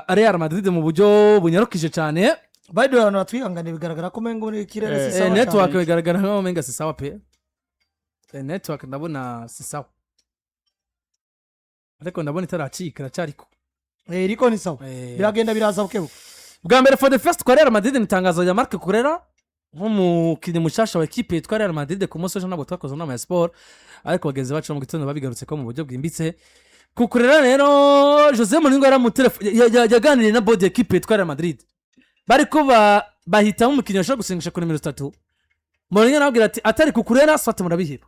Real Madrid mu buryo bunyarukije cyane. By the way, abantu batwihangane, bigaragara ko umengo muri ikirere si sawa Network cyane. Bigaragara nkaho umenga si sawa pe. Network ndabona si sawa, ariko ndabona itaracika, iracariko. Iriko ni sawa. Biragenda biraza bukebuke. Bwa mbere, for the first kwa Real Madrid, ni itangazo rya Marc Cucurella nk'umukinnyi mushasha wa ekipe yitwa Real Madrid. Ku munsi w'ejo ntabwo twakoze inama ya siporo, ariko bagenzi bacu mu gitondo babigarutse ko mu buryo bwimbitse. Cucurella rero, Jose Mourinho yaganiriye na board ekipe yitwa Real Madrid, bariko bahitamo umukinnyi bashobora gusinyisha ku nimero 3. Mourinho arababwira ati: "Atari Cucurella, soit murabiheba."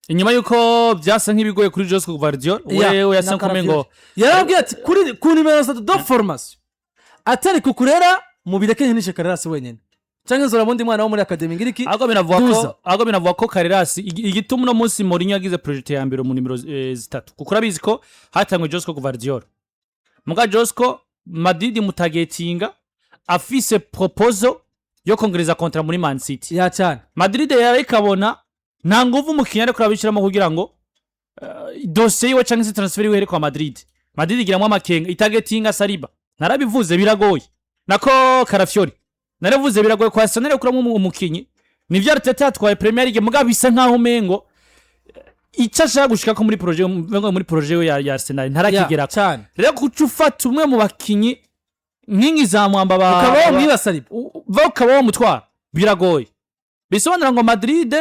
Inyuma y'uko byasa nk'ibigoye kuri Josko Gvardiol, wewe yasa na nk'umengo Yarababwiye ati: "Kuri ku nimero 3 de formation, atari Cucurella, mubireke nkinishe Carreras wenyine, cyangwa nzora bundi mwana wo muri academy ngiriki." Ahubwo binavuga Duza. ko, ahubwo binavuga ko Carreras, igituma uno munsi Mourinho yagize projet ya mbere mu nimero 3, kuko urabizi ko hatangwe Josko Gvardiol, muga Josko Madrid mutagetinga afise proposal yo kongereza contrat muri Man City. Ya, cyane. Madrid yari ikabona nta nguvu umukinnyi ariko arabishyiramo kugira ngo dosiye yiwe cyangwa se transfer yiwe here kwa Madrid. Madrid igiramwo amakenga, itagetinga Saliba. Narabivuze, biragoye, nako Calafiori naravuze, biragoye kwa Arsenal gukuramo umukinyi. Nivyo, Arteta yatwaye Premier League, mugabo bisa nkaho umengo icyo ashaka gushika ko muri projet, umengo muri projet we ya Arsenal ntarakigerako. Cyane. Rero kuca ufata umwe mu bakinyi nkingi za mwamba ba ukaba wamwiba Saliba, ukaba wamutwara, biragoye. Bisobanura ngo Madrid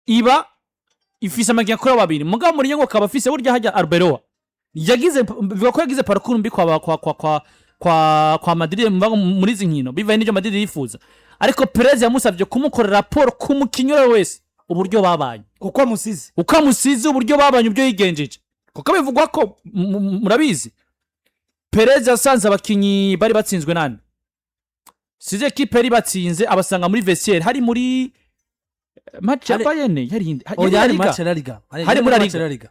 iba ifise amagingo kuri babiri, mugabo Mourinho ngo akaba afise burya hajya Arbeloa yagize, bivuga ko yagize parcours mbi kwa Madrid mvuga muri izi nkino, bivaye n'ibyo Madrid yifuza. Ariko Perez yamusabye kumukorera raporo ku mukinyi uwo ari we wese, uburyo babanye, uko amusize, uko amusize, uburyo babanye, uburyo yigenjeje, kuko bivugwa ko murabizi Perez yasanze abakinyi bari batsinzwe nande, size ekipe yari batsinze, abasanga muri vestiaire. Hari muri match ya Bayern, yari inde? Oya, Yari hari La Liga. match ya La Liga. Hari muri La match Liga. ya La Liga.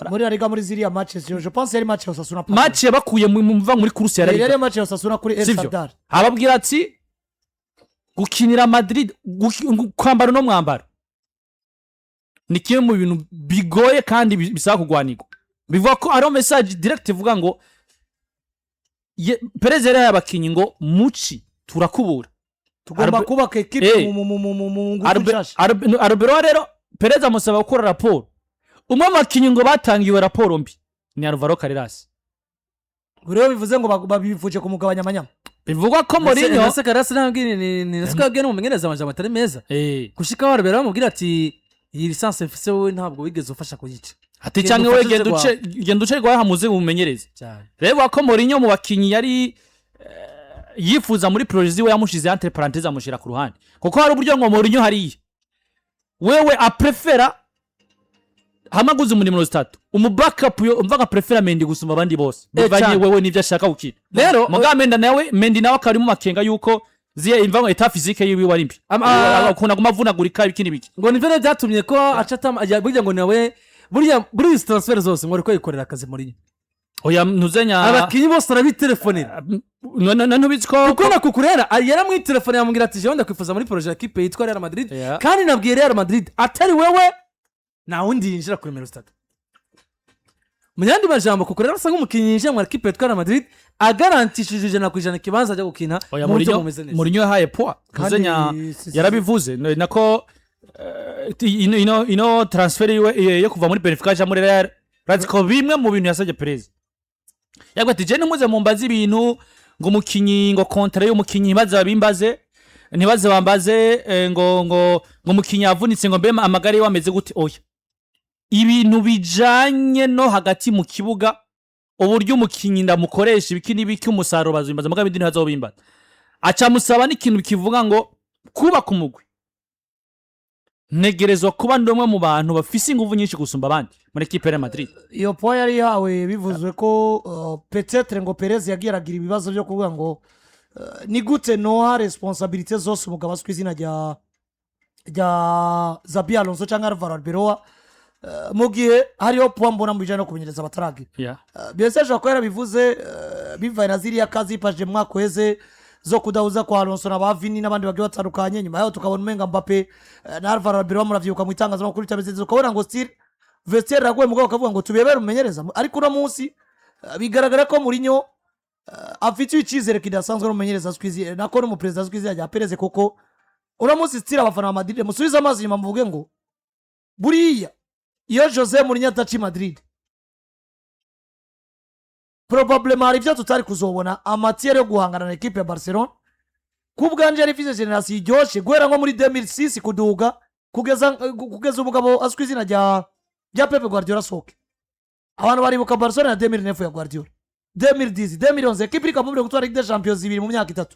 Muri La Liga, muri ziriya matches, je pense yari match ya Osasuna. Match yabakuye muva muri course ya La Yari Liga. match ya Osasuna kuri El Sivyo? Sadar. Ababwira ati: "Gukinira Madrid, kwambara uno mwambaro ni kimwe mu bintu bigoye kandi bisaba kugwanirwa." Bivuga ko ariho message direct ivuga ngo Perez yari yahaye abakinyi ngo muci turakubura. Tugomba kubaka ekipe mu ngufu nshasha. Arbeloa rero, Perez amusaba gukora raporo. Umwe mu bakinyi ngo batangiwe raporo mbi ni Alvaro Carreras. Rero bivuze ngo babifuje kumugabanya amanyama. Bivugwa ko Mourinho Nase Carreras ntabwo ni nasi ko yabwiye n'umumenyereza amajambo atari meza, gushika Arbeloa bamubwira ati: "Iyi licence mfise, wowe ntabwo wigeze ufasha kuyica." Ati Genda canke we ufashe. genda uce, genda uce rwawe hamuze umumenyereze. Cyane. Rero ko Mourinho mu bakinyi yari yifuza muri projet ziwe yamushize entre parenthèses, amushira ku ruhande, kuko hari uburyo ngo Mourinho hariya wewe aprefera hamwe aguze mu nimero 3 umu backup yo umva nka prefera Mendy gusumba abandi bose, bivanye cyane. wewe n'ivyo ashaka gukina. Rero muga Mendy nawe, Mendy nawe akaba ari mu makenga yuko ziye imva ngo état physique yiwe ari mbi, ukuntu aguma avunagurika, ibiki n'ibiki. Ngo nivyo rero byatumye ko aca burya ngo nawe burya muri izi transfer zose ngo ariko yikorera akazi Mourinho. Oya, ntuzenya. Abakinyi bose arabitelefonera. Ntubizi ko Kuko na Cucurella yaramwitelefone, yamubwira ati: "Jewe ndakwifuza muri projet ya ekipe yitwa Real Madrid, kandi nabwiye Real Madrid, atari wewe nta wundi yinjira kuri nimero 3." Mu yandi majambo, Cucurella asa nk'umukinnyi yinjira mu ekipe yitwa Real Madrid agarantishije 100% ikibanza ajya gukina Oya, mu buryo Mourinho bumeze neza. Mourinho yahaye poids. Kandi Ntuzenya, yarabivuze nako ino transfer yiwe yo kuva muri Benfica aja muri Real, urazi ko bimwe mu bintu yasabye Perez, yavuga ati: "Je ntimuze mumbaze ibintu ngo umukinyi, ngo contrat y'umukinyi, ntibaze babimbaze, ntibaze bambaze ngo umukinyi yavunitse, ngo mbe amagara yiwe ameze gute. Oya, ibintu bijanye no hagati mu kibuga, uburyo umukinyi ndamukoresha, ibiki n'ibiki, umusaruro bazimbaza, mugabo ibindi ntibazobimbaza." Aca musaba n'ikintu kivuga ngo kubaka umugwi, ntegerezwa kuba ndi umwe mu bantu bafise inguvu nyinshi gusumba abandi muri ekipe ya Real Madrid. Iyo poids yari ihawe, bivuzwe ko peut-être ngo Perez yagiye aragira ibibazo byo kuvuga ngo ni gute noha responsabilité zose umugabo azwi ku izina rya Xabi Alonso cyangwa Alvaro Arbeloa, mu gihe hariho poids mbona mu bijyanye no kumenyereza abataragira. Mbese ashobora kuba yarabivuze bivanye na ziriya kazi yipashije mu mwaka uheze zo kudahuza kwa Alonso na ba Vini n'abandi bagiye batandukanye. Nyuma yaho tukabona umenga Mbappe na Alvaro Arbeloa, muravyibuka mu itangazamakuru ritameze neza, ukabona ngo still vestiaire iragoye, mugabo bakavuga ngo tubebere umumenyereza. Ariko uno munsi bigaragara ko Mourinho Afitiye icyizere kidasanzwe n'umumenyereza azwi nako n'umuperezida azwi izina rya Perez, kuko uno munsi style abafana ba Madrid, musubize amazi inyuma, muvuge ngo buriya iyo Jose Mourinho adaca i Madrid, probablement hari ibyo tutari kuzobona en matière yo guhangana na ekipe ya Barcelona. Ku bwanje yari ifise génération iryoshe guhera nko muri 2006 kuduga kugeza umugabo azwi izina rya Pep Guardiola asohoke. Abantu baribuka Barcelona ya 2009 ya Guardiola, 2010, 2011, ekipe iri capable gutwara Ligue des Champions zibiri mu myaka 3,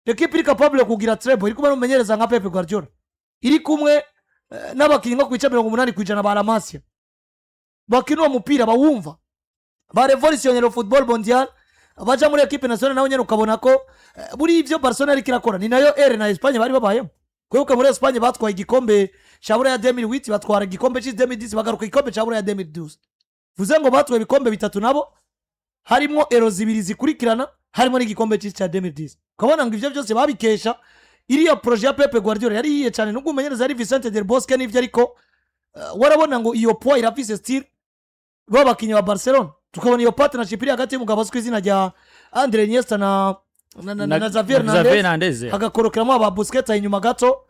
ekipe iri capable kugira treble, iri kumwe n'umumenyereza nka Pep Guardiola, iri kumwe n'abakinnyi nko ku bice 80% ba La Masia, bakina uwo mupira bawumva, ba révolutionner football mondial, baja muri équipe nationale nawe nyene ukabona ko buri ibyo Barcelona ariko irakora ni nayo ère na Espagne bari babayemo. Kwibuka muri Espagne batwaye igikombe ca Buraya 2008, batwara igikombe c'isi 2010, bagaruka igikombe ca Buraya 2012. Vuze ngo batwaye ibikombe bitatu nabo, harimo Euro zibiri zikurikirana, harimo n'igikombe c'isi ca 2010. Ukabona ngo ivyo byose babikesha iriya projet ya Pep Guardiola yari yiye cyane, nubwo umumenyereza yari Vicente del Bosque n'ivyo, ariko warabona ngo iyo poids irafise style b'abakinnyi ba Barcelona. Tukabona iyo partnership iri hagati y'umugabo azwi izina rya Andre Iniesta na Xavier Xavier Hernandez, Hernandez. hagakorokeramo aba Busquets inyuma gato.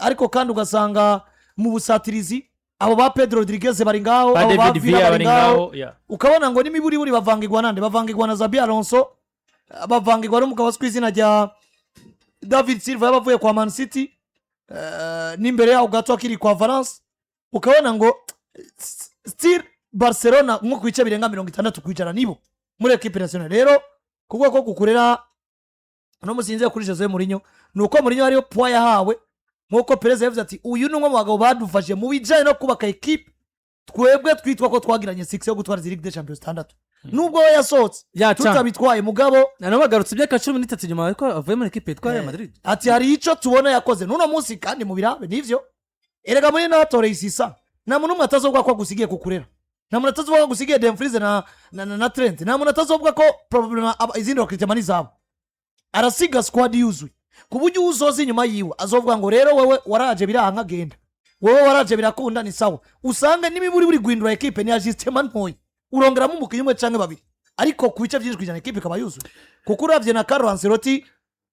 Ariko kandi ugasanga mu busatirizi abo ba Pedro Rodriguez bari ngaho, ba abo ba David Villa Villa bari bari ngaho. ngaho, yeah. Ukabona ngo n'imiburiburi bavangirwa nande? Bavangirwa na Xabi Alonso, bavangirwa n'umugabo azwi izina rya David Silva yaba avuye kwa Man City, n'imbere yaho gato akiri kwa Valence. Ukabona ngo still Barcelona nko ku bice birenga 60% nibo muri équipe nationale. Rero kuvuga ko Cucurella uno musinze kuri Jose Mourinho, ni uko Mourinho hariyo poids yahawe, nk'uko Perez yavuze ati: "Uyu ni umwe mu bagabo badufashe mu bijyanye no kubaka ekipe." Twebwe twitwa ko twagiranye succès yo gutwara izi Ligue des Champions zitandatu, nubwo we yasohotse Ya, cyane. tutabitwaye, mugabo Nano bagarutse imyaka 13 nyuma, ariko avuye muri ekipe yitwa Real Madrid. Ati hari icyo tubona yakoze n'uno munsi kandi mu birabe nivyo. Erega muri natoreye isisa, nta muntu n'umwe atazovuga ko agusigiye Cucurella, nta muntu atazovuga ko agusigiye Dumfries na Trent, nta muntu atazovuga ko probablement izindi recrutement ni izabo. Arasiga squad yuzuye ku buryo uzoza inyuma yiwe azovuga ngo: "Rero wewe waraje biranka, genda. Wowe waraje birakunda, ni sawa." Usange n'imiburi buri guhindura ekipe ni ajustement ntoya, urongeramo umukinnyi umwe canke babiri, ariko ku bice byinshi kwijana ekipe ikaba yuzuye. Kuko uravye na Carlo Ancelotti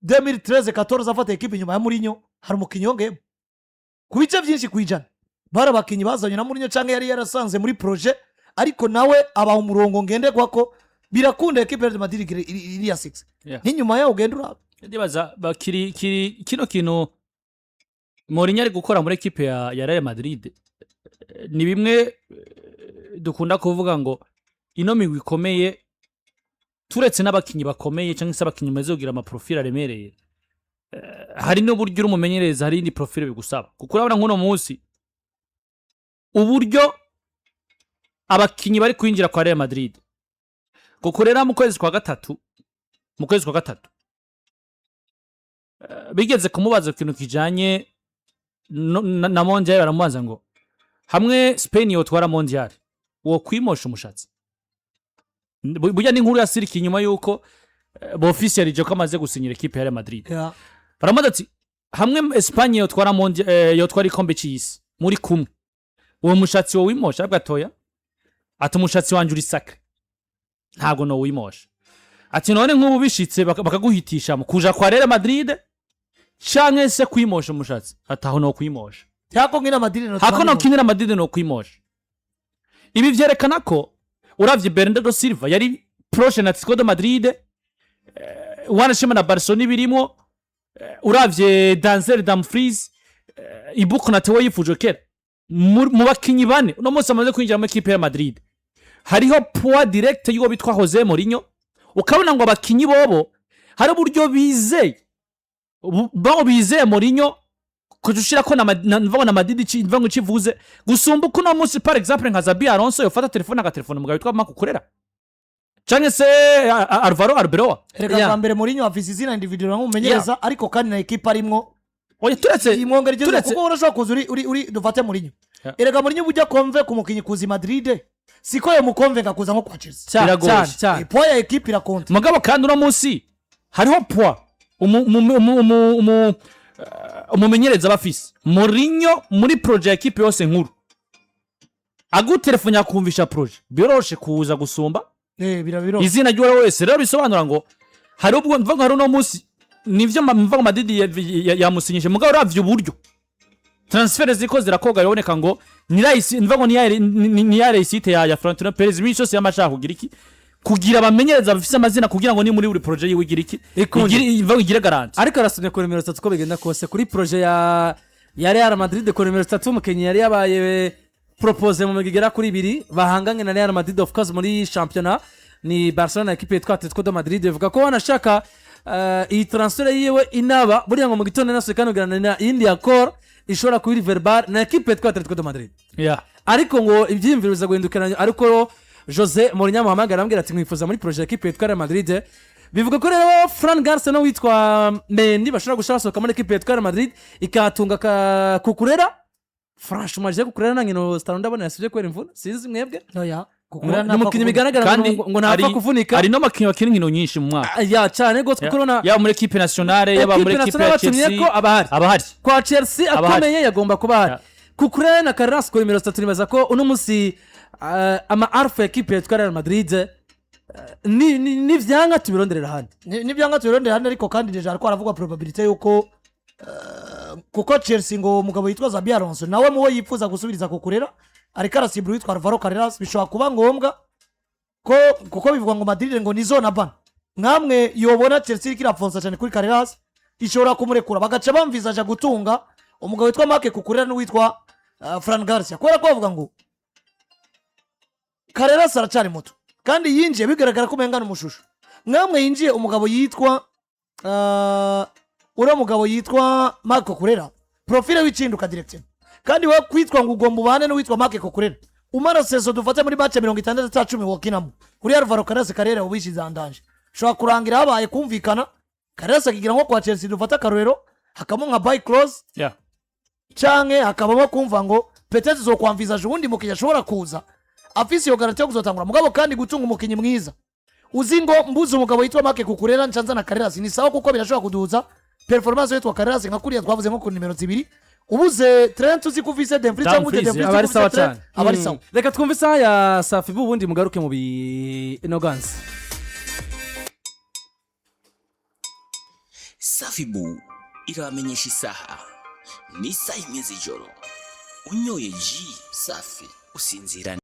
2013 14 afata ekipe inyuma ya Mourinho, hari umukinnyi yongeyemo. Ku bice byinshi kwijana bari abakinnyi bazanye na Mourinho canke yari yarasanze muri projet, ariko nawe abaha umurongo ngenderwa ko birakunda ekipe ya Real Madrid iriya 6 n'inyuma yaho ugenda uraba. Ndibaza kiri kino kintu Mourinho ari gukora muri ekipe ya Real Madrid, ni bimwe dukunda kuvuga ngo ino migwi ikomeye, turetse n'abakinyi bakomeye cyangwa se abakinyi bamaze kugira ama profil aremereye, hari n'uburyo uri umumenyereza, hari indi profil bigusaba. Kuko urabona nk'uno munsi uburyo abakinyi bari kwinjira kwa Real Madrid, kuko rero mu kwezi kwa gatatu bigeze kumubaza ikintu kijanye na mondial. Baramubaza ngo: "Hamwe Spain yotwara mondial, wo kwimosha umushatsi?" Burya ni inkuru yasirika inyuma yuko bofisiyalije ko amaze gusinyira ekipe ya Real Madrid. Baramubaza ati: "Hamwe Espagne yotwara mondial, yotwara ikombe c'isi muri kumwe, uwo mushatsi wo wimosha?" Aravuga atoya, ati: "Umushatsi wanje uri sacré, ntabwo no wimosha." Ati: "None nk'ubu bishitse bakaguhitishamo kuja kwa Real Madrid canke se kwimosha umushatsi?" Ati: "Aho no kwimosha." Hako nkina Madrid no Hako no kinira Madrid no kwimosha. Ibi vyerekana ko uravye Bernardo Silva yari proche na Atletico de Madrid, wanashima na Barcelona ibirimo, uravye Denzel Dumfries, Ibou Konate we yifuje kera. Mu bakinyi bane uno munsi amaze kwinjira mu ekipe ya Madrid, hariho poids direct y'uwo bitwa Jose Mourinho. Ukabona ngo abakinyi bobo hari uburyo bizeye baho bizeye Mourinho kuja ushirako na mvuga na Madrid mvuga ngo ikivuze gusumba uko uno munsi, par exemple, nka Xabi Alonso yofata telefone agatelefona umugabo witwa Marc Cucurella canke se Alvaro Arbeloa. Reka, bwa mbere Mourinho afise izina individual nk'umumenyereza, ariko kandi na ekipe arimwo Oya, turetse imwongera iryo zina, kuko urashobora kuza uri dufate Mourinho. Erega Mourinho ujya konve ku mukinyi kuza i Madrid, siko yomukonve kuza nko kwa Chelsea. Cyane. Biragoye. Cyane cyane. Poids ya ekipe irakonta. Mugabo kandi uno munsi hariho poids umumenyereza aba afise. Mourinho muri projet ya ekipe yose nkuru, agutelefone akumvisha projet, biroroshe kuza gusumba. Birabiro Izina ry'uwo wese rero bisobanura ngo hari ubwo mvuga ngo hari uno munsi nivyo mvuga ngo Madrid yamusinyije, mugabo uravye uburyo transfer ziko zirakoga, biboneka ngo ni réussite, mvuga ngo ni ya réussite ya Florentino Perez. Iminsi yose yamashaka kugira iki, kugira abamenyereza bafise amazina, kugira ngo ni muri buri projet yiwe igira iki, Ikunde. Mvuga ngo igire garantie. Ariko arasomye ku nimero 3, uko bigenda kose kuri projet ya Real Madrid ku nimero 3, umukinnyi yari yabaye proposé mu migwi igera kuri ibiri bahanganye na Real Madrid, of course, muri championnat, ni Barcelona na ekipe yitwa Atletico de Madrid. Bivuga ko wanashaka iyi transfer yiwe inaba buriya ngo mu gitondo naso ikanugirana na iyindi accord ishobora kuba iri verbal na ekipe yitwa Atletico de Madrid. Ariko ngo ibyiyumviro biza guhindukirana, ariko Jose Mourinho amuhamagara, arambwira ati: "Mwifuza muri projet ekipe yitwa Real Madrid." Bivuga ko rero Fran Garcia no witwa Mendy bashobora gushaka basohoka muri ekipe yitwa Real Madrid, ikahatunga ka Cucurella. Franchement, je Cucurella nta nkino zitanu ndabona yasibye kubera imvune, sinzi mwebwe. Oya. Ni umukinnyi bigaragara ngo ntapfa kuvunika. Hari n'abakinnyi bakina inkino nyinshi mu mwaka. Ya, cyane rwose, kuko urabona yaba muri équipe nationale, yaba muri ekipe ekipe ya nationale batumye Chelsea ko abahari. Abahari. Kwa Chelsea Abahari. akomeye, yagomba kuba ahari. Cucurella na Carreras kuri nimero 3, nibaza ko uno munsi ama alpha ekipe yitwa Real Madrid ni vyanka tubironderera ahandi. Nibyanga tubirondera hano, ariko kandi déjà ariko haravugwa probabilité yuko kuko Chelsea ngo umugabo yitwa Xabi Alonso nawe muwo yifuza gusubiriza Cucurella, ariko arasimbura uwitwa Alvaro Carreras. Bishobora kuba ngombwa ko, kuko bivugwa ngo Madrid ngo nizo na bana nkamwe yobona Chelsea iriko irafonsa cyane kuri Carreras, ishobora kumurekura, bagaca bamvizaja gutunga umugabo witwa Marc Cucurella n'uwitwa Fran Garcia, kubera ko bavuga ngo Carreras aracyari muto kandi yinjiye bigaragara ko umengana umushusho. Nkamwe yinjiye umugabo yitwa uriya mugabo yitwa Marc Cucurella, profile w'icinduka directement, kandi we kwitwa ngo ugomba ubane n'uwitwa Marc Cucurella umara saison, dufate muri match 60 ata 10 wokinamo, kuri Alvaro Carreras Carrera ubishize en danger. Ushobora kurangira habaye kumvikana, Carreras akigira nko kwa Chelsea, dufate akarorero, hakabamo nka buy clause canke hakabamo kumva ngo peut-être zokwamvizaje uwundi mukinnyi ashobora kuza afise iyo garantie yo kuzotangura. Mugabo kandi gutunga umukinnyi mwiza uzi ngo mbuze umugabo yitwa Marc Cucurella ncanza na Carreras ni sawa, kuko birashobora kuduza performance yitwa Carreras, nka kuriya twavuze nko ku nimero 2 ubuze Trent uzi ko ufise Dumfries, cyangwa ubuze Dumfries, Dumfries aba ari uzi ko sawa ufise Trent, cyane. aba ari sawa. Reka twumve isaha ya Safibu, ubundi mugaruke mu binoganzi. Safibu irabamenyesha isaha, ni isaha 1 z'ijoro. Unyoye ji Safi usinzira.